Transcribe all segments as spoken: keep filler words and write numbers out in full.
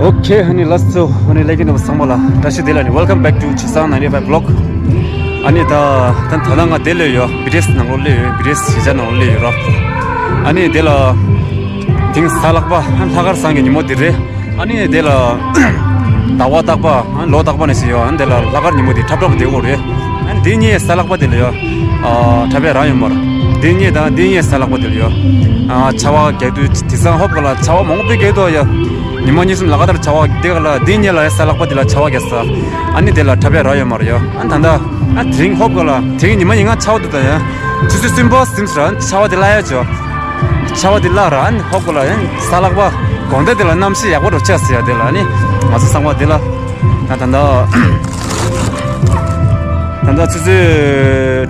Okay, honey, let's go. Honey, like, you know, ཚང་མ་ལ་བཀྲ་ཤིས་བདེ་ལེགས་ནི། Welcome back to Chisan ninety-five vlog. ཨ་ནི་ད་ད་ད་ལྟ་ང་དེ་ལ་ཡོད། བི་ཏི་ཨེས་ནང་ལོགས་ལ་ཡོད། བི་ཏི་ཨེས་གཞིས་ཆགས་ནང་ལོགས་ལ་ཡོད་ར། ཨ་ནི་དེ་ལ་དེང་གཟའ་ལྷག་པ། ཨ་ལྷག་དཀར་བཟང་གི་ཉིན་མོ་དེ་རེད། ཨ་ནི་དེ་ལ་ཟླ་བ་རྟག་པ། ཨ་ལོ་རྟག་པ་ནས་ཞིག་ཡོད། ཨ་ནི་དེ་ལ་ལྷག་དཀར་ཉིན་མོ་དེ་འཁྲབ་འཁྲབ་བསྡད་ཡོད་རེད། ཨ་ནི་དེ་གཉིས་གཟའ་ལྷག་པ་དེ་ལ་ཡོད། ཨ་འཁྲབ་པའི་རང་ཡོད་མ་རེད། དེ་གཉིས་དང་དེ་གཉིས་གཟའ་ལྷག་པ་དེ་ལ་ཡོད། ཨ་ཆར་པ་རྒྱག་དུས་དེང་སང་ཧོབ་ག་ལ་ཆར་པ་མང་པོ་རྒྱག་འདུག་ཡ། ཉི་མ་གཉིས་གསུམ་ལ་ག་ད་ཆར་པ་རྒྱག་ག་ལ། དེ་གཉིས་ལ་གཟའ་ལྷག་པ་དེ་ལ་ཆར་པ་རྒྱག་ས། ཨ་ནི་དེ་ལ་འཁྲབ་པའི་རང་ཡོད་མ་རེད་ཡ། ཨ་ནི་ད་ལྟ་ཨ་དེ་རིང་ཧོབ་ག་ལ་དེ་རིང་ཉི་མ་ཉིན་གང་ཆར་པ་འདུག་ད་ཡ། ཆུ་ཚོད་གསུམ་པ་ཟིན་ཙང་ཆར་པ་དེ་བརླག་ཡ་ཆོག་ཆར་པ་དེ་བརླག་ར། ཨ་ནི་ཧོབ་ག་ལ་ཡང་གཟའ་ལྷག་པ་དགོང་དག་དེ་ལ་གནམ་གཤིས་ཡག་པོ་རུ་ཆགས་སྲིད་ཡ། དེ་ལ་ཨ་ནི་ང་ཚོ་ཚང་མ་དེ་ལ་ད་ད་ད་ད་ད་ཆུ་ཚོད་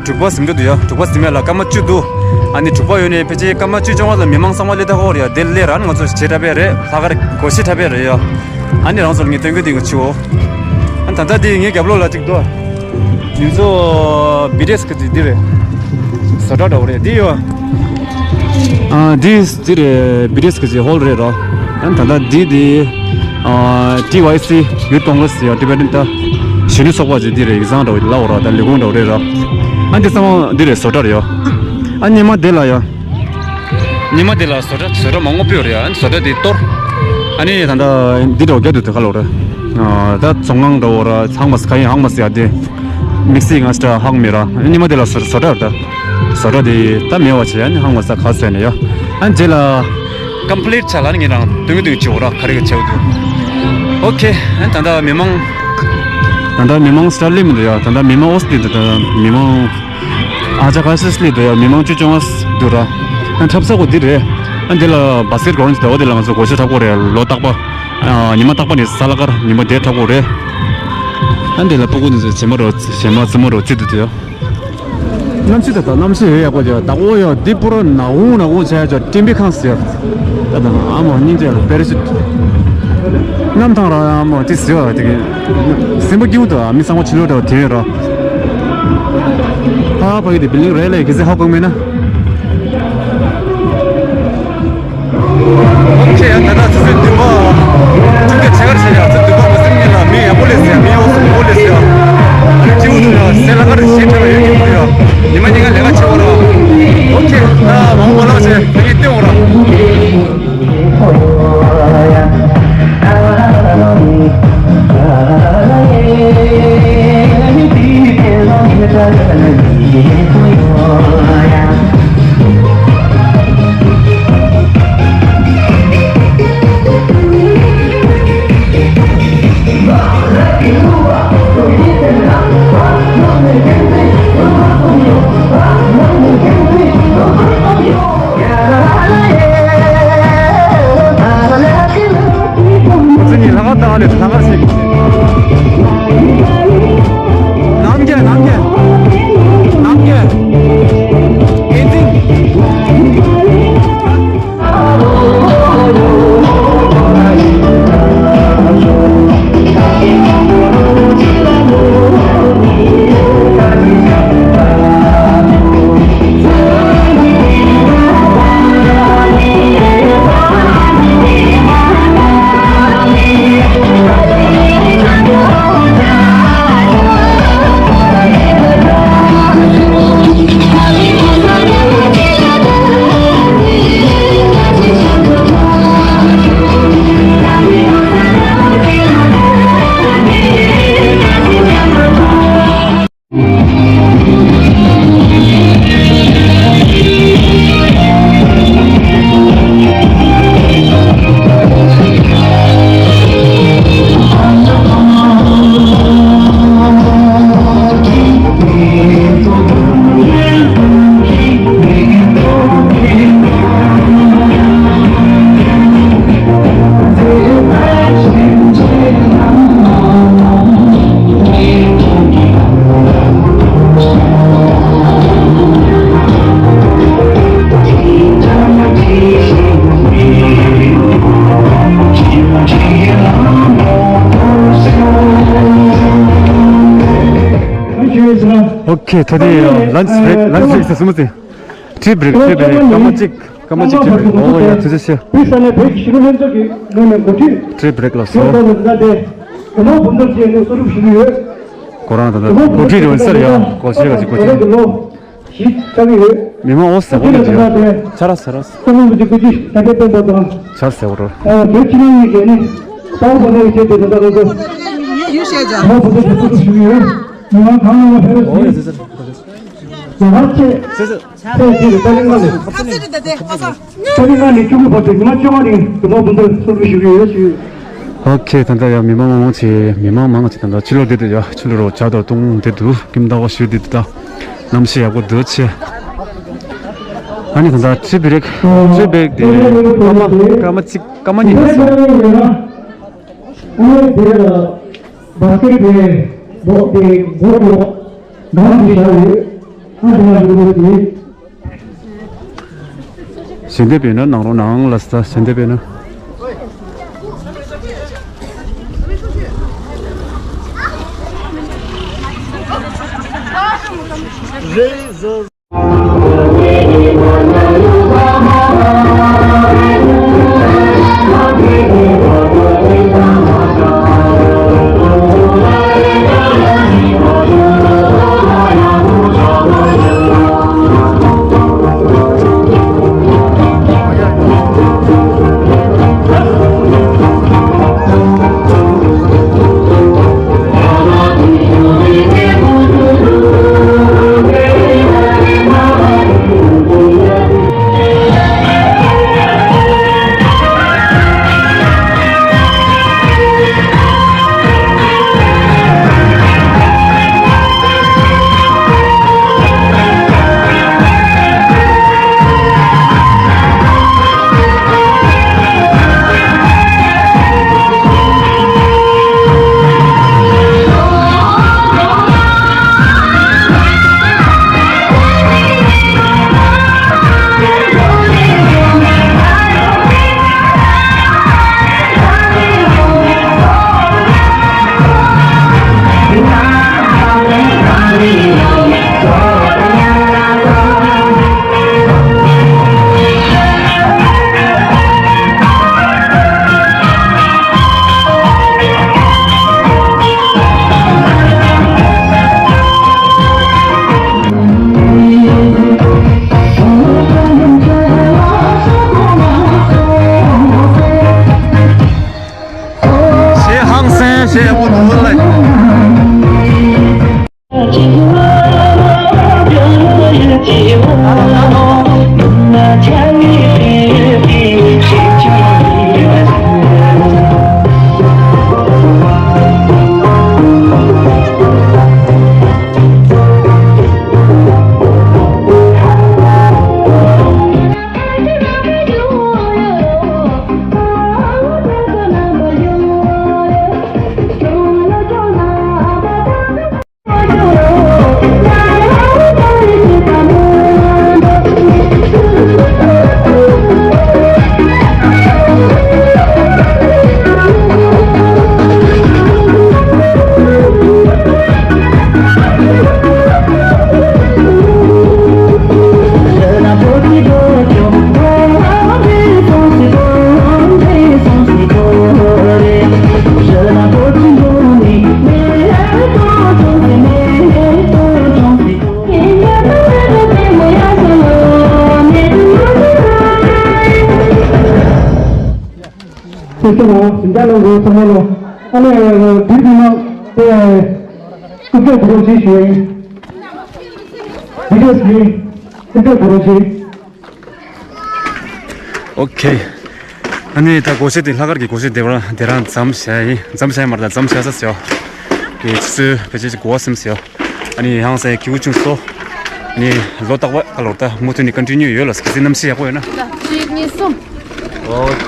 དྲུག་པ་ཟིན་འགྲོ་འདུག་ཡ། དྲུག་པ་ཟིན་མེད་ལ་སྐར་མ་བཅུ་འདུག་ཨ་ནི་དྲུག་པ་ཡོལ་ནས་ཕལ་ཆེར་སྐར་མ་བཅུ་བཅོ་ལྔ་ལ་མི་མང་ཚང་མ་སླེབས་ད་ཧོ་རེད་ཡ། དེ་སླེབས་ར། ཨ་ནི་ང་ཚོ་གཞས་འཁྲབ་པའི་རེད། ལྷག་དཀར་སྒོར་གཞས་འཁྲབ་པའི་རེད་ཡ། ཨ་ནི་རང་ཚོར་ངས་སྟོན་གི་དེ་ག་ཆུ་བོ། ཨ་ད་ལྟ་དེ་ངའི་རྒྱབ་ལོགས་ལ་གཅིག་འདུག་འདི་ཚོ་བི་ཏི་ཨེས་གི་དེ་འདི་རེད། བཟོ་གྲྭ་འདྲ་བོ་རེད། འདི་ཡོད། ཨ་འདི་འདི་རེད། བི་ཏི་ཨེས་གི་ཧོལ་རེད་ར། ཨ་ད་ལྟ་འདི་འདི་ཨ་ཊི་ཝའི་སི་Youth Congress ཡ། ཊི་བེ་ཊན་ད་གཞོན་ནུ་ཚོགས་པ་ཅིག་འདི་རེད། ཡིག་ཚང་འདྲ་བོ་ལ་འོ་ར། ད་ལས་ཁུངས་འདྲ་བོ་རེད་ར། ཨ་འདི་ཚང་མ་འདི་རེད། བཟོ་གྲྭ་རེད་ཡ། ཨ་ཉི་མ་དེ་ལ་ཡ། ཉི་མ་དེ་ལ་བཟོ་གྲྭ་བཟོ་གྲྭ་མང་པོ་ཡོད་རེད་ཡ། ཨ་བཟོ་གྲྭ་དེ་གཏོར། ཨ་ནི་ད་ལྟ་འདི་འདྲ་བོ་རྒྱབ་ཏུ་དེ་ག་ལོག་རེད། ཨ་ད་ཚོང་ཁང་འདྲ་བོ་ར། ཧང་མ་སི་ཁ་ཡིན། ཧང་མ་སི་ཡ་དེ་དམིགས་བསལ་ང་ཤ་ཧང་མེད་ར། ཨ་ཉི་མ་དེ་ལ་བཟོ་བཟོ་གྲྭ་རེད། ད་བཟོ་གྲྭ་དེ་ད་མེད་པ་བྱས། ཨ་ནི་ཧང་མ་སི་ཁ་བཟོས་ནས་ཡ། ཨ་ནི་དེ་ལ་ཀམ་པི་ལིཊ་ཆ་ལ་ནི་ངས་རང་སྟོན་གི་སྟོན་གི་བྱེད་འོ་ར། ག་རེ་གི་བྱེད་འོ་དུ། ཨོ་ཁེ། ཨ་ནི་ད་ལྟ་མི་མང་། ད་ལྟ་མི་མང་སི་ཊར་ལི་མི་འདུག་ཡ། ད་ལྟ་མི་མང་ཨོ་སི་ཊི་འདུག་ད་ལྟ་མི་མང་ཨ་ཅག་ཁ་སིས་ལི་འདུག་ཡ། མི་མང་བཅུ་བཅོ་ལྔ་འདུག་ར། ཨ་འཁྲབ་ས་གོ་འདི་རེད། ཨ་འདི་ལ་བ་སི་ཀེཊ་གོ་རོན་ཅིག་འདུག་འོ་དེ་ལ་ང་ཚོ་སྒོར་གཞས་འཁྲབ་གོ་རེད། ལོ་རྟག་པ། ཨ་ཉི་མ་རྟག་པ་ནས་གཟའ་ལྷག་དཀར་ཉི་མ་དེ་འཁྲབ་གོ་རེད། ཨ་འདི་ལ་སྤུ་གུ་འདི་ཚོ་བྱེ་མ་རོ་བྱེ་མ་བཙུན་མ་རོ་རྩི་འདུག་དེ་ཡ། གནམ་གཤིས་ད་ད་གནམ་གཤིས་ཡོད་ཡག་པོ་ཅིག་ད་གོ་ཡ། འདི་པུ་ར་ནག་ཁུང་ནག་ཁུང་བྱས་ཅོ་ཀྲིམ་པི་ཁང་ཟེར། ད་ད་ཨ་མོ་སྙིང་རྗེ་ལ་པེ་ར་ཤུད། གནམ་ཐང་ར་ཨ་མོ་དེ་ཟེར་བ་དེ་གི་སེམས་པ་སྐྱིད་པོ་འདུག་མི་ཚང་མ་ཕྱི་ལོགས་འདྲ་བ་དེ་ར། ཧ་ཧ་ཕ་གི་དེ་བི་ལིང་རེད་ལེ། གི་ཟེ་ཧ་གོ་མེད་ན། ཨོ་ཁེ། ཡང་ད་ལྟ་ཆུ་ཚོད་བདུན་པ། ཆུ་ཚོད་ཕྱེད་ཀར་ཕྱིན་ཡ། ཆུ་ཚོད་བདུན་པ་མ་ཟིན་ཉིན་ལ་མི་ཡག་པོ་སླེབས་ཟེར་ཡ། མི་ཡག་པོ་སླེབས་ཟེར་ཡ། ཨ་ནི་སྤྱི་བོ་དུ་ཡ་སེ་ལ་ཀར་ཞེ་ཁྲ་ཡོད་ཀྱི་འདུག་ཡ། ཉི་མ་ཉིན་གང་ལས་ཀ་བྱེད་པ་ར། ཨོ་ཁེ། ད་མང་པོ་མ་ལབ་བྱས་ད་ངས་སྟོན་འོང་ར། ཁོ་ཚོ་གཉིས་ལྷག་དཀར་བཏང་ནས་ལྷག་དཀར་བྱེད། ནམ་རྒྱལ། ནམ་རྒྱལ། ནམ་རྒྱལ། ཨེ་ཏིང་། ཨོ་ཁེ། ད་དེ་ལན་ཆི་བྷེ་རེག་ལན་ཆི་བྷེ་རེག་ཟེར་སོང་མ་ཟེར། ཊི་བྷེ་རེག་ཊི་བྷེ་རེག་སྐར་མ་གཅིག་སྐར་མ་གཅིག་ཅིག་ཨོ་ཡ་ཐུགས་རྗེ་ཆེ། བོད་ས་གནས་བོད་ཀྱི་གཞིས་ལུས་ལྷན་ཚོགས་ཀྱི་ངོས་ནས་འགོ་ཁྲིད། ཏྲི་བྷི་རེག་ལ་སོ། ཁྱོད་ཚོ་ལ་འཛིན་གྲྭ་དེ་དགོན་པ་འབུམ་ཚོགས་ཀྱིས་ནས་གསོལ་རས་ཞུ་གི་ཡོད། ཁོ་རང་ད་ལྟ་འགོ་ཁྲིད་རེད་འོན་ཟེར་ཡ་སྐོར་ཞིག་ག་ཅིག་གོ་ཆེན། ཞིག་ཆགས་ཀྱི་ཡོད། མི་མང་འོ་ཟེར་བོ་ལ་ཆ་ར་ཆ་ར། སོ་མི་མི་ཅིག་ཀུ་ཅི་ད་གའི་སྟོན་པ་དང་། ཆ་ཟེར་བོ་རོ། བོད་ཕྱི་ནང་གཉིས་ཀྱི་ནི་ཏའོ་བོ་ནོ་ཡི་ཆེད་དུ་ད་ལྟ་ང་ཚོ་ཡུལ་ཤེས་ཅང་ཏའོ་བོ་ནོ་ཡི་ཆེད་དུ་ཞུ་གི་ཡོད། མི་མང་གང་ལ་ཕེབས་རོགས་ཞུ། ཡ་ཧ་ཆེ། ཆེ་ཆེ། ཆེ་ཆེ་ཏ་ལིང་ང་ལ། ཁ་ཚིག་རེ་ད་དེ་ཨ་ས། ཏ་ལིང་ང་ནས་ཁྱུག་གི་བར་དུ་ཉི་མ་བཅོ་ལྔ་རིང་དུ་ནོ་བོ་ནོ་གསོལ་རས་ཞུ་གི་ཡོད་ཞུ། ཨོ་ཁེ། ད་ལྟ་ཡང་མི་མང་མང་ཆེ་མི་མང་མང་ཆེ་ད་ལྟ་ཕྱི་ལོགས་བསྡད་དུ་ཡ་ཕྱི་ལོགས་རོ་ཇ་དང་བཏུང་བསྡད་དུ་ཀིམ་ཟླ་བ་ཞུ་བསྡད་དུ་ད་གནམ་གཤིས་ཡག་པོ་འདུག་ཆེ། ཨ་ནི་ད་ལྟ་ཏྲི་བྷི་རེག་ཏྲི་བྷི་རེག་དེ་སྐར་མ་སྐར་མ་གཅིག་སྐར་མ་གཉིས་རེད་སོང་། ཨ་ནི་དེ་ལ་བ་སྐད་དེ་འབོག་དེ་འབོག་ཡོད་གང་དུ་བཞག་ཡོད་ཨ་དེ་ལ་འདུག་དེ། ཞལ་འདེབས་ཡོད་ན་གནང་རོགས་གནང་ལ་ས་ཞལ་འདེབས་ཡོད་ན། རེད་ཟེར། ཞེས་ཧང་སང་ཞེས་ཡག་པོ་འདུག་ལ། ཚེ་ཚེ་ལ་ཟིན་ཆ་ལ་འགོ་ཚང་མ་ལོ། ཨ་ནེ་དུས་དུས་ནང་དེ་སྐུ་སྐྱོད་དུ་རོགས་བྱེད་ཞུ་ཡིན། བི་ཌི་ཨེསི་གི་སྐུ་སྐྱོད་དུ་རོགས་བྱེད། ཨོ་ཁེ། ཨ་ནི་ད་སྒོར་གཞས་དེ་ལྷག་དཀར་གྱི་སྒོར་གཞས་དེ་བར་དེ་རང་མཚམས་བཞག་ཡིན། མཚམས་བཞག་ཡིན་མ་རེད་ད་མཚམས་བཞག་ས་ཟེར་ཡོད། དེ་ཆུ་ཚོད་ཕལ་ཆེར་གོ་བ་སེམས་ཟེར་ཡོད། ཨ་ནི་ཡང་སའི་ཁྱེའུ་ཆུང་སོ། ནི་ལོ་རྟག་པ་ཁ་ལོར་ད་མུ་མཐུད་ནས་ཀོན་ཊི་ནིའུ་ཡོད་ལ་གལ་སྲིད་གནམ་གཤིས་ཡག་པོ་ཡོད་ན། ད་གཅིག་གཉིས་གསུམ། ཨོ་